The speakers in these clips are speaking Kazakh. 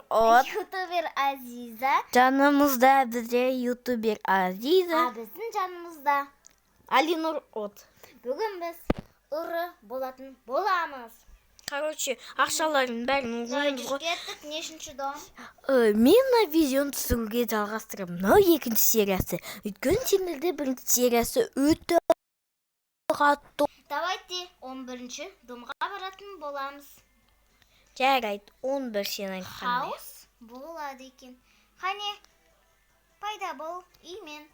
От. Ютубер Азиза. Жанымызда бізде ютубер Азиза. А біздің жанымызда Алинур От. Бүгін біз ұры болатын боламыз. Короче, ақшалардың бәрін ұрлаймыз ғой. Кеттік, нешінші дом? Мен мына видеоны түсіруге жалғастырамын. Мынау екінші сериясы. Өйткені сендерде бірінші сериясы өте қатты. Давайте 11-ші домға баратын боламыз. Жарайды, 11 сен айтқандай. Хаус болады екен. Қане, пайда бол үймен.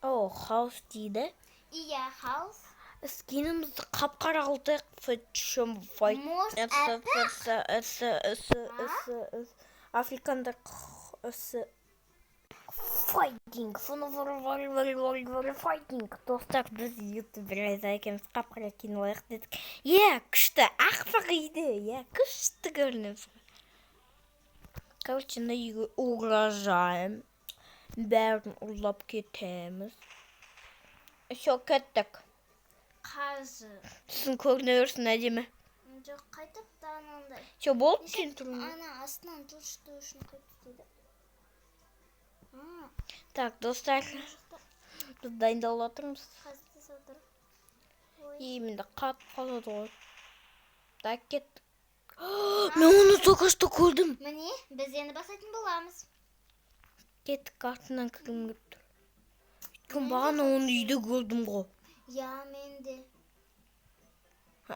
О, хаус дейді. Иә, хаус. Скинімізді қап-қара қылдық. Фэтшм файт. Может, С, аппақ? С, С, С, С, С. Африкандар С. Файтинг. Файтинг. Достар, біз ютубер Айза екеуміз қап-қара киініп алайық дедік. Иә, күшті. Ақпақ үйде. Иә, күшті көрінеміз. Короче, мына үйге угрожаем. Бәрін ұрлап кетеміз. Все, кеттік. Қазір. Сен көріне берсін әдемі. Жоқ, қайтып та анандай. Все, болды сен түрің. Ана астынан жылжыту үшін қайтып істейді. А, Так, достар, мына жақта біз дайындалып жатырмыз. қазір тез отыр. Ой. Именно қатып қалады ғой. Так, кеттік. Мен оны только что көрдім. Міне, біз енді бастайтын боламыз. Кеттік, артынан кіргім келіп тұр. Өйткені бағана оны үйде көрдім ғой. Иә, мен де.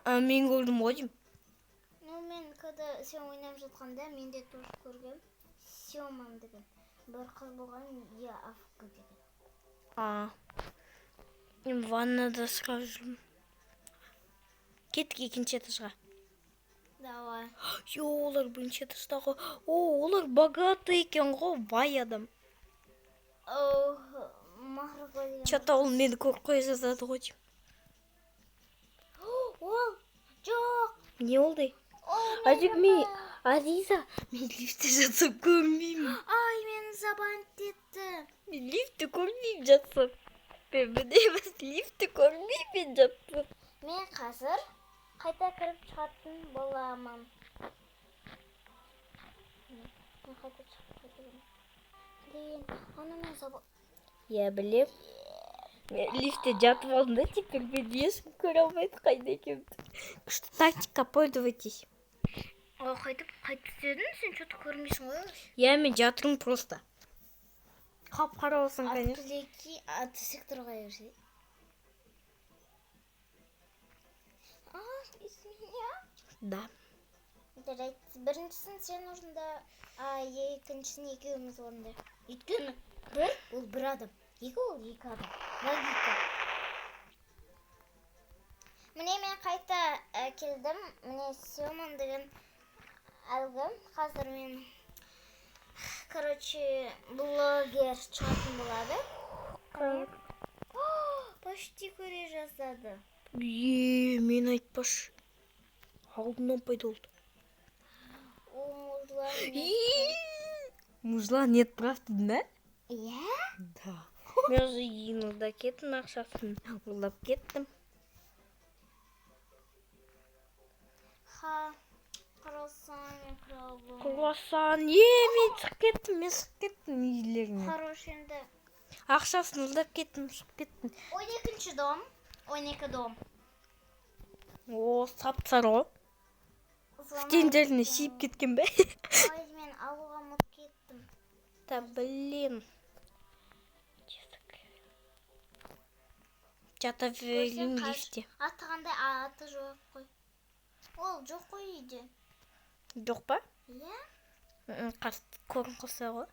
А, мен көрдім ғой деймін. Ну, мен когда сен ойнап жатқанда, мен де тоже көргем. Сёман деген. Бір қыз болған, я Афка деген. А, мен ваннада сұрап жүрмін. Кеттік екінші этажға. Давай. Йо, олар бірінші этажда ғой. О, олар богатый екен ғой, бай адам. Ох, Махрұқа деген. Че-то ол мені көріп қоя жаздады ғой деймін. Ол, жоқ. Не болды? Ол Азик, мен, Азиза, мен лифтте жатсам көрмеймін. Ай, мені забанить етті. Мен лифтті көрмеймін жатсам. Мен міне емес, лифтті көрмеймін мен жатсам. Мен қазір қайта кіріп шығатын боламын. Мен қайта шығып қайта кіремін. Блин, ана мен Я білем. Мен лифтте жатып алдым да, теперь мені ешкім көре алмайды қайда екенімді. Күшті тактика, пользуйтесь. О, қайтып қайтып істедің, сен что-то көрмейсің ғой. Я мен жатырмын просто. Қап-қара болсаң, конечно. Отвлеки от секторға берсе. А, из меня? Да. Жарайды, біріншісін сен орында, а екіншісін екеуміз орындайық. Өйткені бір ол бір адам, екі ол екі адам. Логика. Міне, мен қайта келдім. Міне, Сёман деген әлгі. Қазір мен, короче, блогер шығатын болады. О, почти көре жаздады. Е, мен айтпашы. Алдымнан пайда болды. О, мужлан. Мужлан нет прав дедің ба? Иә? Да. Мен уже үйін ұрлап кеттім, ақшасын ұрлап кеттім. Ха, круассан, крабы. Круассан. Е, мен шығып кеттім, мен шығып кеттім үйлерінен. Хорош енді. Ақшасын ұрлап кеттім, шығып кеттім. 12-ші дом. 12 дом. О, сап-сары ғой. Стендеріне сиіп кеткен бе? Ой, мен алуға ұмытып кеттім. Да, блин. Жата берейін Көрсең қаш. лифтте. Аты қандай? А, аты жоқ қой. Ол жоқ қой үйде. Жоқ па? Иә? Қас көрініп қалса ғой.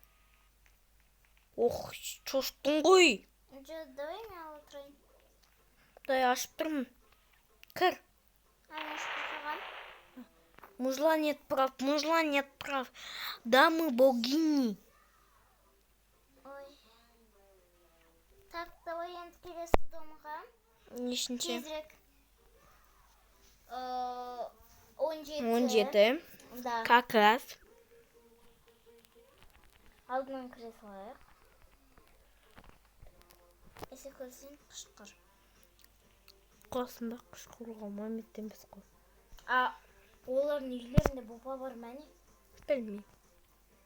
Ох, шошыттың ғой. Жоқ, давай мен ала тұрайын. Құдай, ашып тұрмын. Кір. А, мен ашып қойған. Мужлан нет прав, мужлан нет прав. Дамы богини. Ой. Так, давай енді келесі домға. Нешінші? Тезірек. 17. 17. Да. Как раз. Алдынан кіре салайық. Если көрсең, қышқыр. Қасында қышқыруға момент емес қой. А, Олардың үйлерінде бопа бар ма, не? Білмеймін.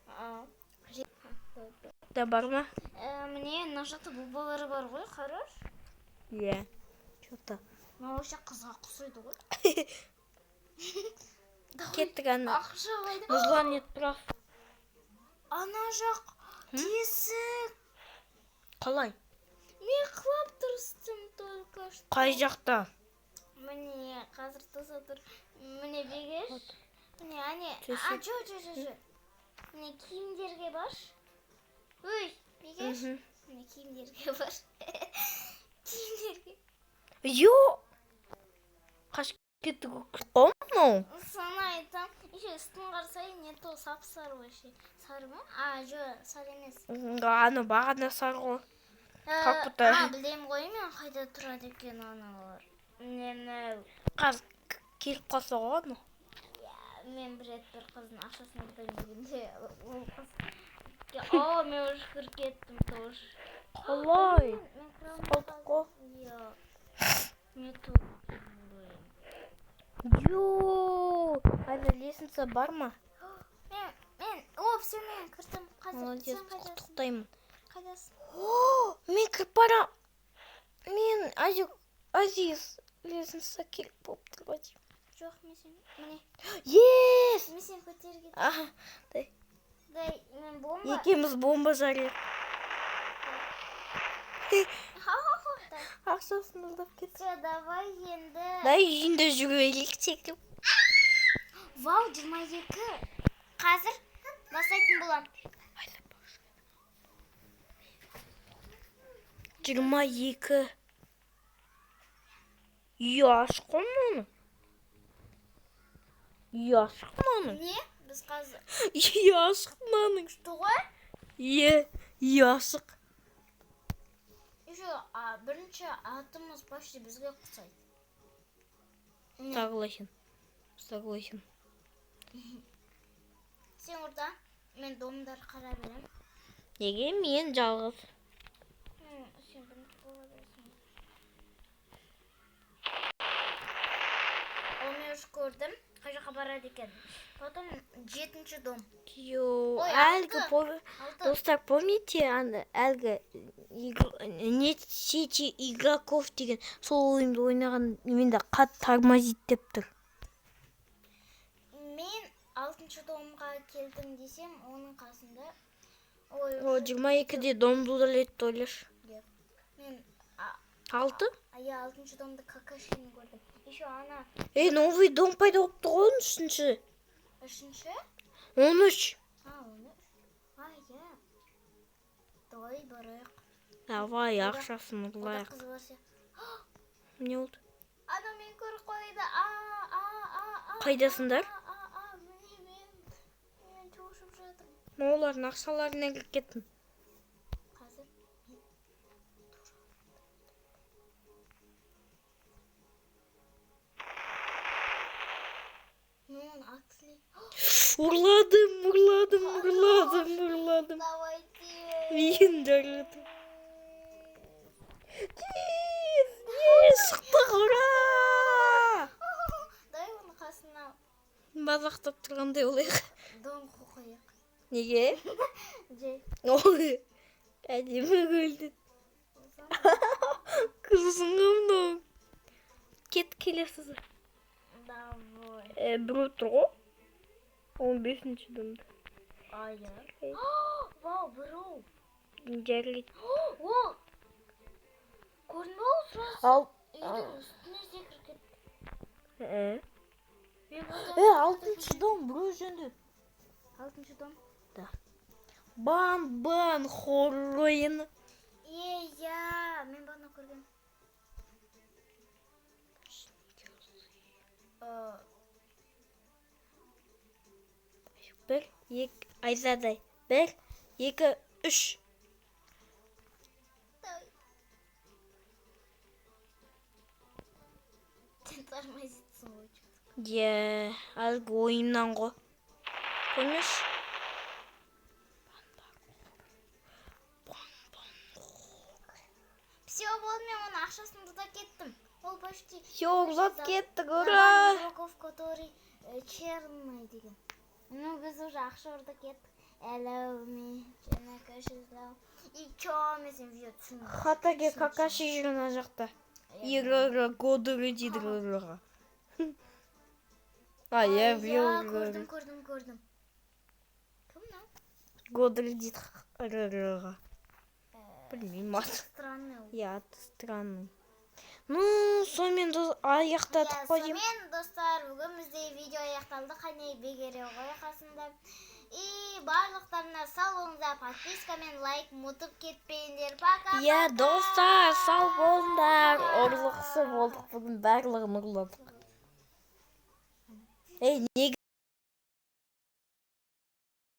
А, Да бар ма? Міне, мына жақта бобалар бар ғой, қарашы. Иә. Че-то. Мынау вообще қызға ұқсайды ғой. Кеттік ана. Ақша қайда? Нұрлан нет прав. Ана жақ тесік. Қалай? Мен құлап тұрстым только что. Қай жақта? Міне, қазір тоса тұр. Міне, бегеш. Міне, әне. Төсек. А, жоқ, жоқ, жоқ, жоқ. Міне, киімдерге баршы. Өй, бегеш. Міне, киімдерге бар. Киімдерге. Йо! Қашып кетті ғой мынау. Соны айтам. Еще үстін қарасай, не то сап сары вообще. Сары ма? А, жоқ, сары емес. Ана бағана сары ғой. Как будто- А, білемін ғой мен қайда тұрады екен аналар. Міне, мынау. Қазір келіп қалса ғой анау. Мен бір рет бір қыздың ақшасын ұрлайын дегенде, ол қыз. О, мен уже кіріп кеттім тоже. Қалай? Мен кіре алмай Қалдық қой. қалдым. Иә. Мен тоже. Йо! Ана лестница бар ма? Мен, о, все, мен кірдім. Қазір Молодец, сен қайдасың? құттықтаймын. Қайдасың? О, мен кіріп барам. Мен Азик, Азиз, лестница керек болып тұр ғой деймін. Жоқ, мен сен, міне, Yes! мен сені көтеріп кеттім. Аха, дай. Дай, мен бомба. Екеуміз бомба жарайық. Дай. Ақшасын ұрлап кетті. Все, давай енді. Дай үйінде жүре берейік секіріп. Вау, 22. Қазір бастайтын болам. 22. Үйі ашық қой мынаның. Үйі ашық мынаның. Не? Біз қазір Үйі ашық мынаның. күшті ғой. Иә, үйі ашық. Еще бірінші атымыз почти бізге ұқсайды. Не? Согласен. Согласен. Сен орда, мен домдар қара беремін. Неге мен жалғыз? Сен бірінші бола бересің. О, мен уже көрдім. Қай жаққа барады екен. Потом жетінші дом. Йо, Ой, әлгі алты. Алты. Достар, помните, ана әлгі нет сети игроков деген сол ойынды ойнаған менде қатты тормозит деп тұр. Мен алтыншы домға келдім десем, оның қасында. Ой, О, 22-де дом удалить ойлашы. Иә. Мен Алты? иә, алтыншы домда Какашини көрдім. Еще ана Ей, новый дом пайда болыпты ғой, 13-ші. Үшінші? 13. А, 13. А, иә. Давай барайық. Давай, ақшасын Ода ұрлайық. қыз бар сияқты. Не болды? Ана мен көріп қойды. А, а, а, а. Қайдасыңдар? А, а, а, міне мен шошып жатырмын. Мен олардың ақшаларына кіріп кеттім. Қазір мен мен оны аксли. Ұрладым, ұрладым, ұрладым, ұрладым. Давайте. Үйін жарладым. Тез, е, шықтық, ура! Дай оның қасына Мазақтап тұрғандай болайық. дом қояйық. Неге? Жай. Ой, әдемі көлді. Қызың ғой мынау. Кет келесі. Давай. Біреу тұр ғой. 15-ші домда. А, иә. Вау, біреу. Жарайды. Ол көрдің бе, ол сразу Ал. үйдің үстіне секіріп кетті. Ә. Мен Алтыншы дом біреу жөндеп. Алтыншы дом. Да. Бан-бан хоррор ойыны. Е, иә, мен бағана көргем. Бір, екі, Айзадай. Бір, екі, үш. Давай. Сен тормозитсің ғой чё-то. Иә, әлгі ойыннан ғой. Помнишь? Все, болды, мен оның ақшасын да кеттім. Ол почти Все, ұрлап кеттік, ура! нормальный игроков, который Черный деген. Ну, біз уже ақша ұрдық, кеттік. Hello me, и чё, мен сен видео түсіндім. Хатаге Какаши жүр ана жақта. Ирора Годыры дейді Рорға. А, я Иә, көрдім, көрдім, көрдім. Кім мынау? Годыры дейді Рорға. Білмеймін аты. Странный ол. Иә, аты странный. Ну, сонымен аяқтадық Иә, қой деймін. Сонымен, достар, бүгін бізде видео аяқталды. Қане, бегере ғой қасында. И барлықтарына сау болыңыздар, подписка мен лайк ұмытып кетпеңдер. Пока. Иә, достар, сау болыңдар. Ұрлықшы болдық бүгін, барлығын ұрладық. Ей, неге